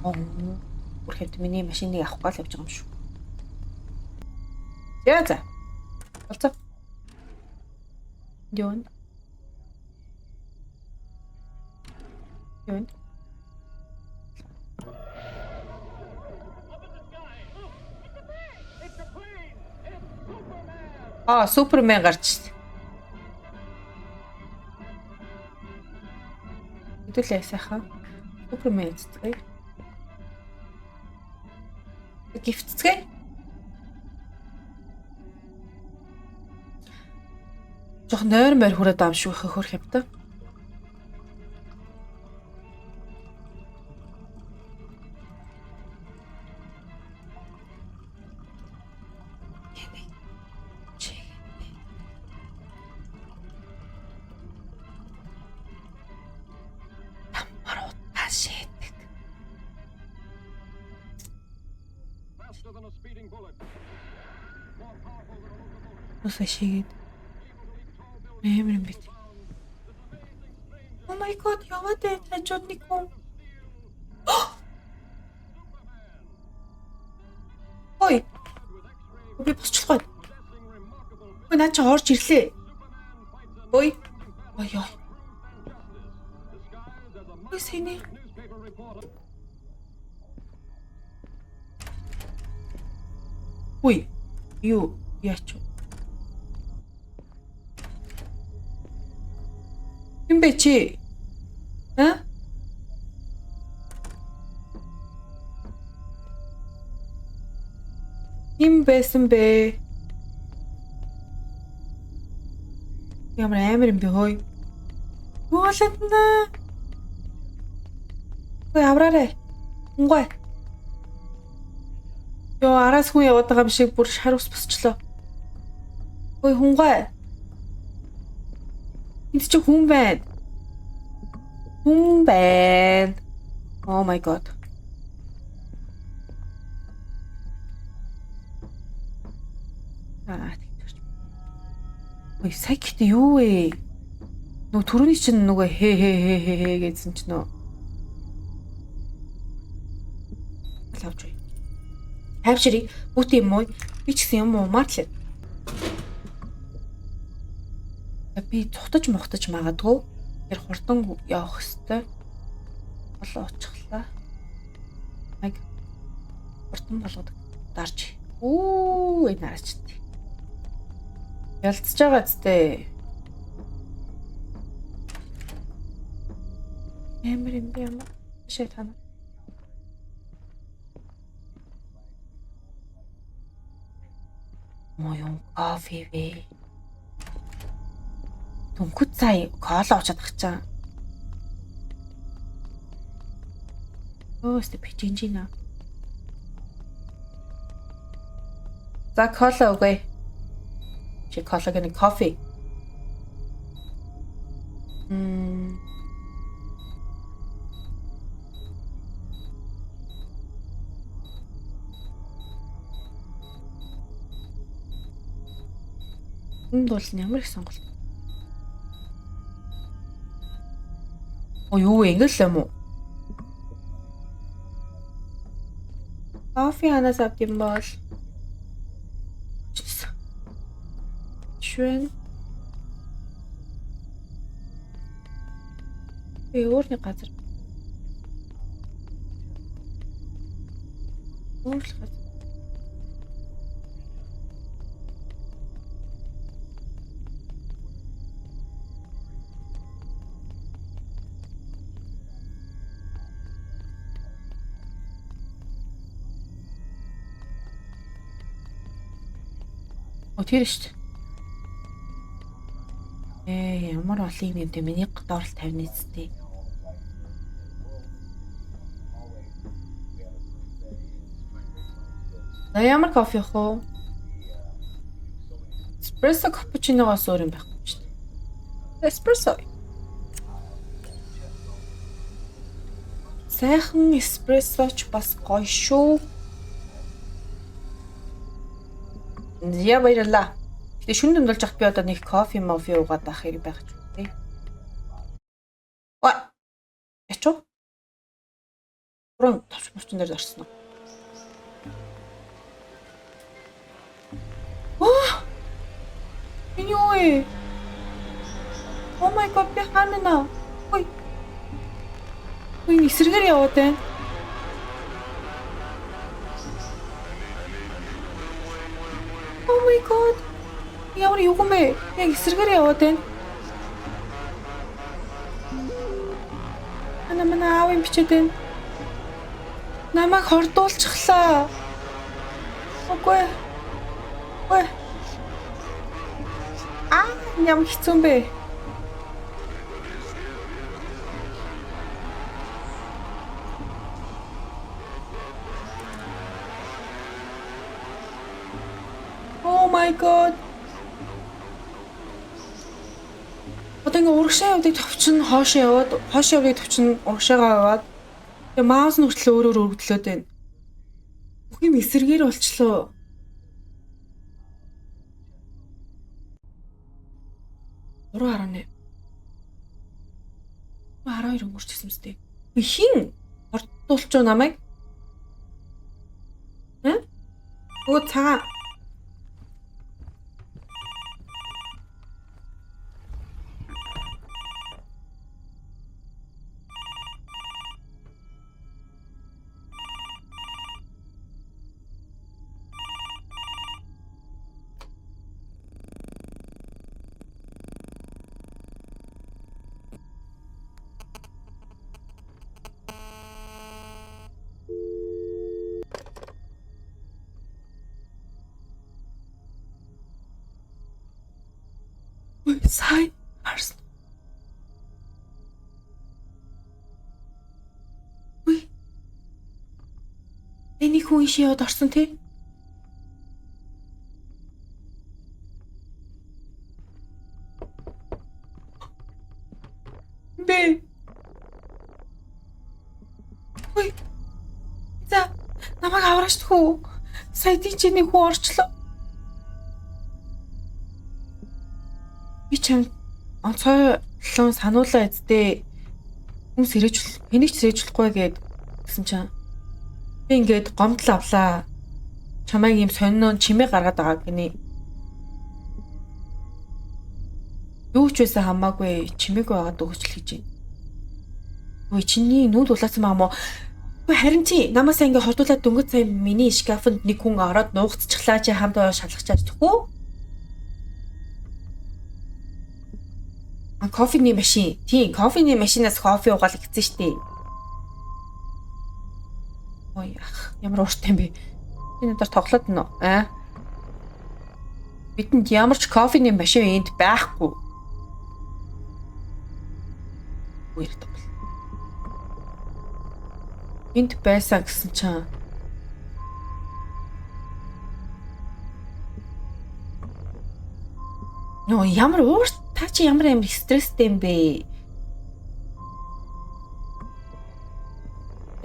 Оо, бүр хэвд миний машиныг авах гал явж байгаа юм шүү. За за. Болцоо. Юу? Юу? Аа, Супермен гарч ирсэн. Хэдүүлээ сайхан. Супермен цэцгээе. Gift цэцгээе. Жох нойр морь хүрээд ам шүү хөхөр хямтай. Шээдэг. Усаа шигээд. Амар юм бит. Oh my god, яваад байт хажууд нэг хүн. Ой. Би босчлоо. Ой, наа чи орж ирлээ. Ой. Ой ой. Ой, сэний. Ой. Юу яач вэ? Хин бэ чи? А? Хин байсан бэ? Ямар амар юм бэ хөөе? Ууландна. Ой, авраарай. Унгай. Йоо, араас хүн яваад байгаа юм шиг бүр шар ус босчлоо. Ой, хунгай. Энд чи хүн байна. Хүн байна. Oh my god. Аа, тэгтэрч. Ой, сая гэхдээ юу вэ? Нөгөө түрүүний чинь нөгөө хэ хэ хэ хэ хэ гэсэн чинь нөө авч бай. Тайвширыг бүгд юм уу? Би ч гэсэн юм уумаар л. Би цухтаж мухтаж магадгүй. Тэр хурдан явах хэвээр. Бол уучглаа. Аг хурдан болгоод дарж. Үү энэ хараач. Ялцж байгаа зү. Амар юм би ямар шээ тана. Моо юм кофе вэ? Түнхүт сая кола ууж чадах чаа. Өөстө пижинжина. За кола өгье. Чи кола гэнэ кофе. Энд бол ямар их сонголт. Оо юу вэ? Ингээл юм уу? Кофе ханаас авд юм бол. Швэн. Би өөр нэг газар. Өөр л газар. О тэр шүү дээ. Ямар олон юм юм бэ? Миний доор л 50 нэцтэй. За ямар кофе явах вэ? Эспрессо капучиногоос өөр юм байхгүй шүү дээ. Эспрессо. Сайхан эспрессо ч бас гоё шүү. За баярлалаа. Гэтэ шүн дүндэлж яхад би одоо нэг кофе мофи уугаад байх хэрэг байх ч үү. Ой. Ячуу. Буруу товч мөрчөн дээр зорсон уу? Аа! Энэ юу вэ? Oh my god, би хаана нэ? Ой. Ой, эсрэгээр яваад байна. Oh my god. Ямар юу юм бэ? Яг эсрэгээр яваад байна. Ана манай аав юм бичээд байна. Намайг хордуулчихлаа. Үгүй. Үгүй. Аа, ямар хэцүү юм бэ? Oh my god. Одоо ингээ урагшаа явдаг товчин хоошоо яваад, хоошоо явдаг товчин урагшаагаа яваад. Тэгээ маус нь хүртэл өөр өөр өргөдлөөд байна. Бүх юм эсэргээр болчлоо. 3.8. 12 өнгөрчихсэн мэт. Хин хордуулчих намайг? Хэ? Өө цагаан. Ой, сайн харсан. Ой. Эний хүн ишээ яваад орсон тий? Бэ. Ой. За, намайг авраач тхүү. Сая тий чи нэг хүн орчлоо. Би чам онцгой Лон сануулаа эцдээ хүмүүс сэрэж хэнийг ч сэрэж болохгүй гэд гэсэн чинь би ингээд гомдол авлаа. Чамайг ийм сонин чимээ гаргаад байгаа гинэ. Юу ч байсан хамаагүй чимээгүй байгаад өгч л гэж байна. Үй чиний нүд улаасан байгаа мó? Үгүй харин чи намаасаа ингээ хордуулаад дөнгөж сая миний шкафанд нэг хүн ороод нуугдчихлаа чи хамт шалгачаад тэхгүй. А кофений машин. Тийм, кофений машинаас кофе угаал гэсэн штий. Ой ах, ямар ууртай юм бэ? Энэ надаар тоглоод нөө. Аа. Бидэнд ямар ч кофений машин энд байхгүй. Үер тоглол. Энд байсан гэсэн чинь нөө ямар уур та чи ямар амар стресстэй юм бэ?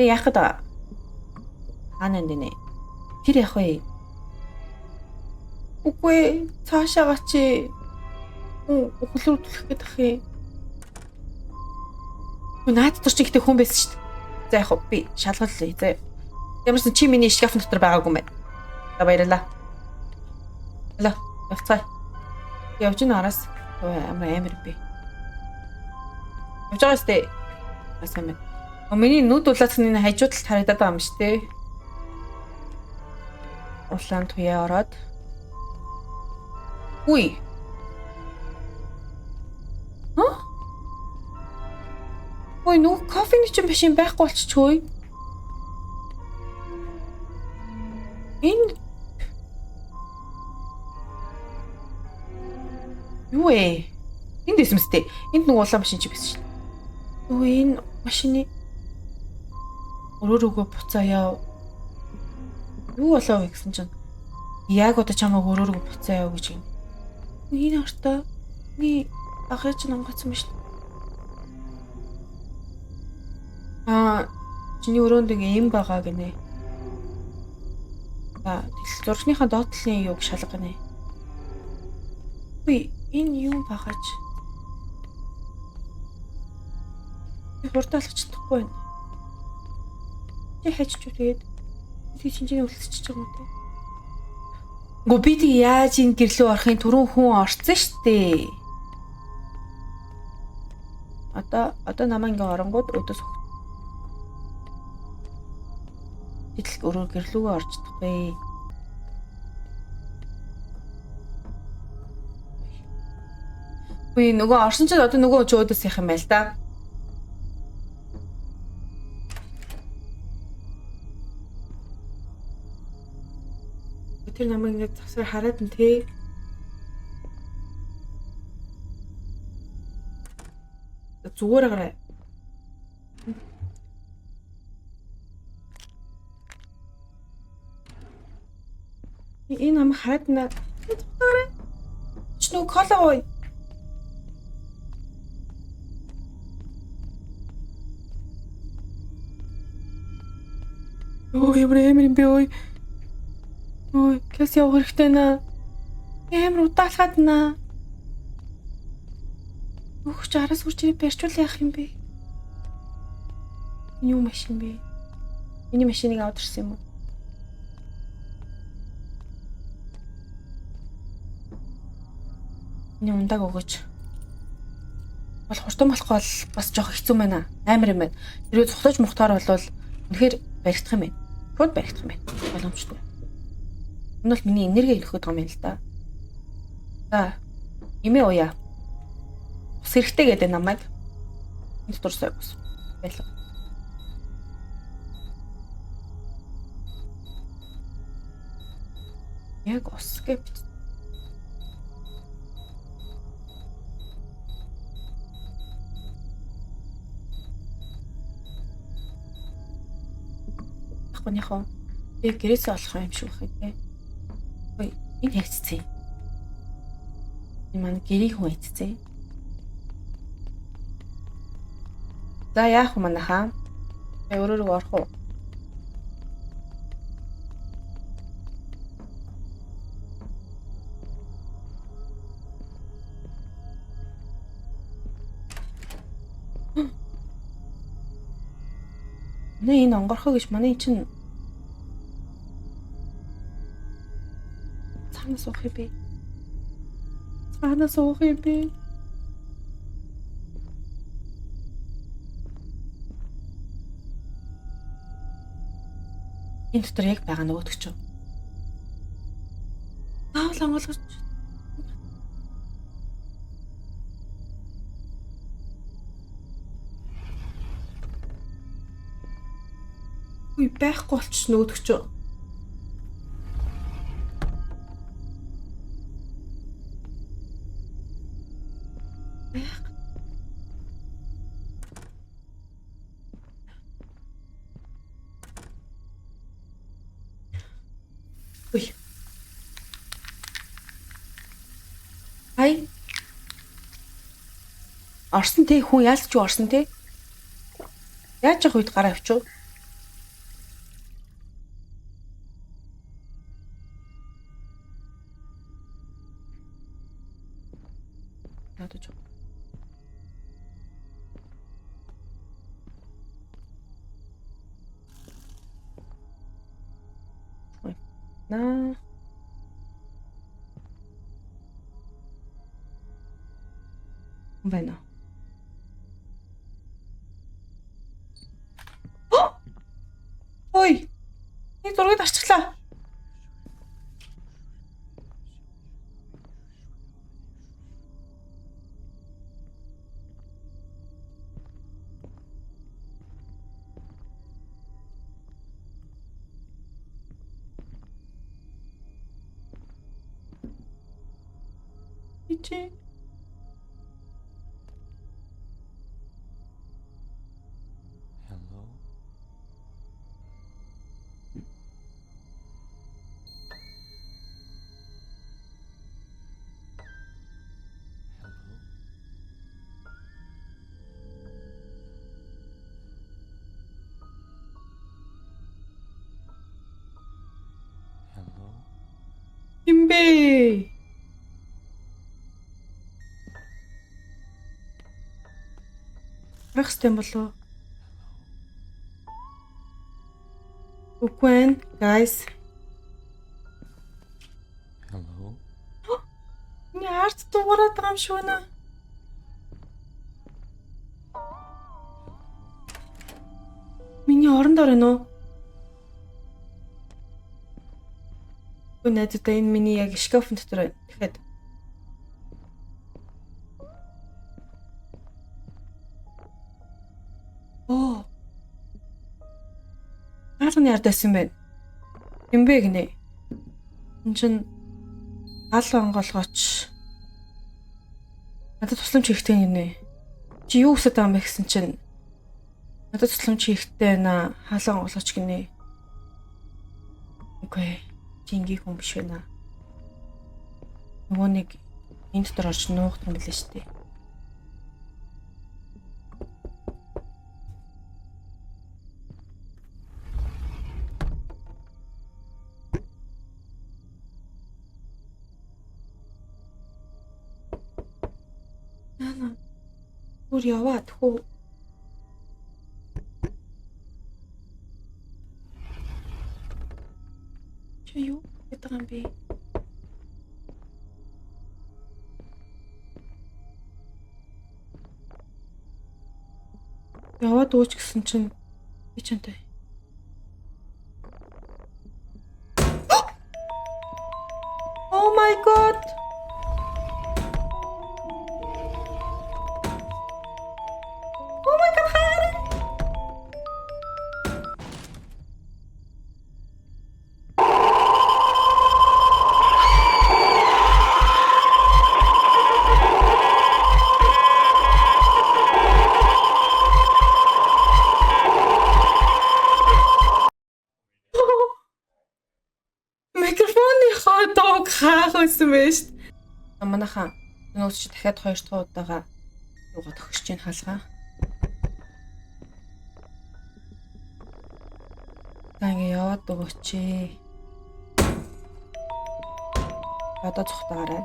Тэ яах вэ? Хаана энэ нэ? Тэр яах вэ? Үгүй цаашаага чи хөлөөрдөх гээд ах юм. Наад дотор чи ихтэй хүн байсан шүү дээ. За яг би шалгаллаа заа. Ямарсан чи миний шкафын дотор байгаагүй юм байна. За баярлалаа. Алла, явцгаая. Явж ин араас амар амар би. Явж байгаа сте. Бас юм байна. Миний нүд улаацны энэ хажуу талд харагдаад байгаа юм шүү дээ. Улаан туяа ороод. Үгүй. Хаа? Ой нөгөө кофений чинь машин байхгүй болчихгүй. Энэ юу вэ? Энд байсан мэт. Энд нөгөө улаан машин чи байсан шин. Өө энэ машины өрөөрөөгөө буцаа яв. Юу болов вэ гэсэн чинь яг одоо чамайг өрөөрөөгөө буцаа яв гэж юм. Энэ артаа миний ахыг чинь онгоцсон биш. Аа чиний өрөөнд ингээ юм байгаа гинэ. За тэгэл зургийнхаа доод талын юуг шалга гинэ. Үгүй энэ юу байгаач? Би хурдан алхаж чадахгүй байна. Чи хайчч үү тэгээд би шинжээний үлдчихэж байгаа юм те. Үгүй би тэг яаж энэ гэрлөө орохын түрүүн хүн орцсон штэ. Одоо намаа ингээ оронгууд өдөөс Гэтэл өөрөө гэрлүүгээ орж чадахгүй. Үгүй нөгөө орсон чинь одоо нөгөө чөөдөөс явах юм байл та. Тэр намайг ингээд завсар хараад нь те. Зүгээр гараа. Энэ нам хараад на. Чи нөгөө кола ой. Ой, ямар амар юм бэ ой. Ой, кэс явах хэрэгтэй наа. Амар удаалгаад наа. Өгч араас үрж ирээ барьчвал яах юм бэ? Энэ юу машин бэ? Миний машиныг аваад ирсэн юм уу? Миний ундааг өгөөч. Бол хурдан болохгүй бол бас жоох хэцүү байна. Амар юм байна. Тэрээ цухлаж мухтаар болвол үнэхээр баригдах юм байна. Шууд баригдах юм байна. Боломжтой. Энэ бол миний энерги ирэх гэдэг юм байна л да. За. Имээ уяа. Ус хэрэгтэй гэдэг намайг. Энд дотор сая ус. Байлга. Яг ус гэж яг би гэрээсээ олох юм шиг байх юм те. Ой, энэ хайцсан. Энэ манай гэрийн хүн хайцсан. За яах вэ манайхаа? Би өөрөөрөө орох уу? Манай энэ онгорхоо гэж манай чинь цаана суух юм бэ? Цаана суух юм бэ? Энэ дотор яг байгаа нөгөөдөг чинь. Заавал онгойлгож. Үгүй, байхгүй болчих нөгөөдөг чинь. Байх. Үгүй. Ай. Орсон те, хүн яалч ч орсон те. Яаж явах үед гараа авчив? Надад ч. Ой. На. Байна. Ой. Нэг зургийг арчлаа. Ичи. Hello? Hello? Hello? Хинбэ? Харах хэрэгтэй юм болов уу? Үгүй ээ, guys. Hello? Миний ард дуурайд байгаа юм шиг байна. Миний оронд орно уу? Үгүй, найзуудаа, энэ миний яг шкафын дотор байна. Дахиад. Оо. Хаалганы ард байсан юм байна. Юм бэ гинэ. Энд чин гал онгоолгооч. Надад тусламж хэрэгтэй гинэ. Чи юу хүсэж байгаа юм бэ гэсэн чинь надад тусламж хэрэгтэй байна. Хаалга онгоолгооч гинэ. Okay. Чи ингийн хүн биш байна. Нөгөө нэг энэ дотор орж нуух юм билээ шүү дээ. Нана. Бүр яваад хөө. Чи юу гэдэг юм бэ? Яваад ууч гэсэн чинь би чантай. Oh my god. Oh my god, хараа. Микрофоны дууг хаах байсан байж шүү дээ. Манайхан нөөц чи дахиад хоёр дахь удаага юугаа төгсөж чинь хаалгаа. За, ингэ яваад өгөөч. Одоо цухтаагаарай.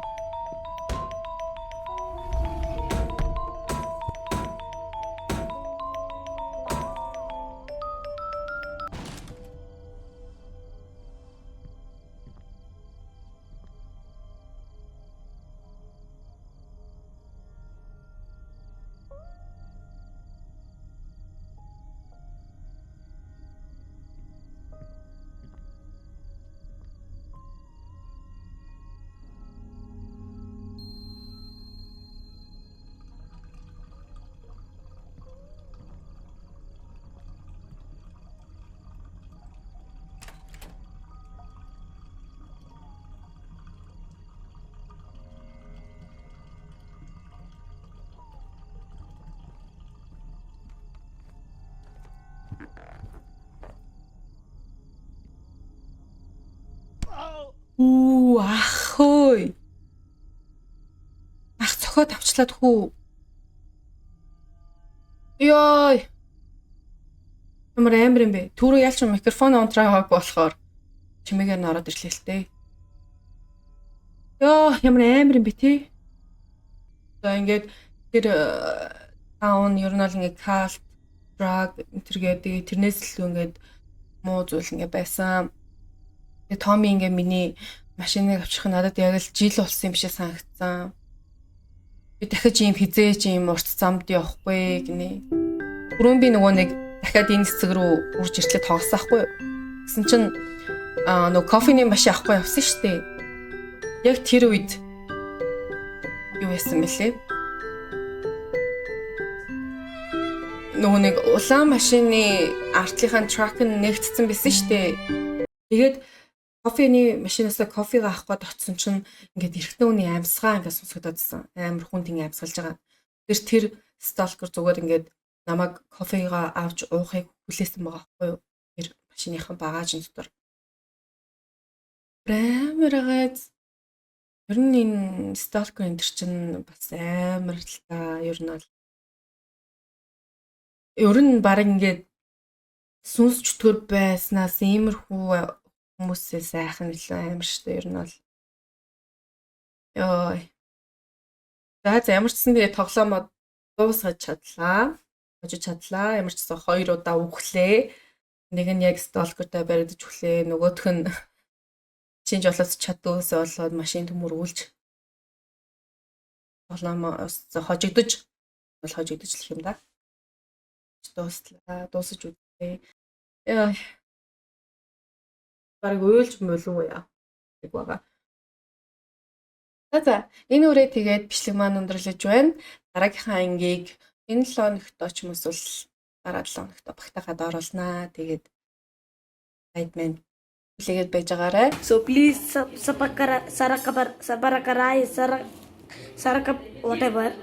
Үү, ах хөөй. Ах цохиод авчлаад хүү. Йой. Ямар амар юм бэ? Түрүү ялч микрофон онтраагааг болохоор чимээгээр нь ороод ирлээ л дээ. Йоо, ямар амар юм бэ те? За, ингээд тэр town ер нь бол ингээд cult, drug энэ тэр гэдэг, тэрнээс илүү ингээд муу зүйл ингээд байсан. Тэгээ Томи ингээд миний машиныг авчих нь надад яг л жил болсон юм шиг санагдсан. Би дахиж ийм хизээж ийм урт замд явахгүй гинэ. Түрүүн би нөгөө нэг дахиад энэ хэсэг рүү үрж иртлээ тоглосон хгүй юу? Гэсэн чинь нөгөө кофений машин авахгүй явсан шүү дээ. Яг тэр үед юу яасан бэлээ? Нөгөө нэг улаан машины артлынхаа truck нь нэгтцсэн байсан шүү дээ. Тэгээд кофений машинаас кофег авах гээд очсон чинь ингээд эрэгтэй хүний амьсгаа ингээд сонсогдоодсэн. Амар хүнд ингээд амьсгалж байгаа. Тэр stalker зүгээр ингээд намайг кофегаа авч уухыг хүлээсэн байгаа байхгүй юу? Тэр машиныхан багажын дотор. Амар агаз. Ер нь энэ stalker энэ төр чинь бас амар л та, ер нь бол. Ер нь баг ингээд сүнс чөтгөр байснаас иймэрхүү хүмүүсээ сайхан илүү амар штэ, ер нь бол. Йой. За, ямар ч гэсэн тэгээ тоглоомоо дуусгаж чадлаа. Хожиж чадлаа. Ямар ч гэсэн хоёр удаа үхлээ. Нэг нь яг stalker тай баригдаж үхлээ. Нөгөөх нь шинж жолоос чаддгүйсээ болоод машин төмөрүүлж тоглоомоос хожигдож бол хожигдож л юм да. Дуслаа. Дуусаж үзлээ. Яа. Бараг уйлж мөлөө яа. Нэг байгаа. За, энэ үрээ тэгээд бичлэг маань өндөрлөж байна. Дараагийнхаа ангийг энэ 7 хоногт ч юм эсвэл дараа 7 хоногт багтаагаад оруулнаа. Тэгээд сайд маань хүлээгээд байж байгаарай. So please sub, sabakara, sarakabar, sabarakarai, sarak, sarakap, whatever.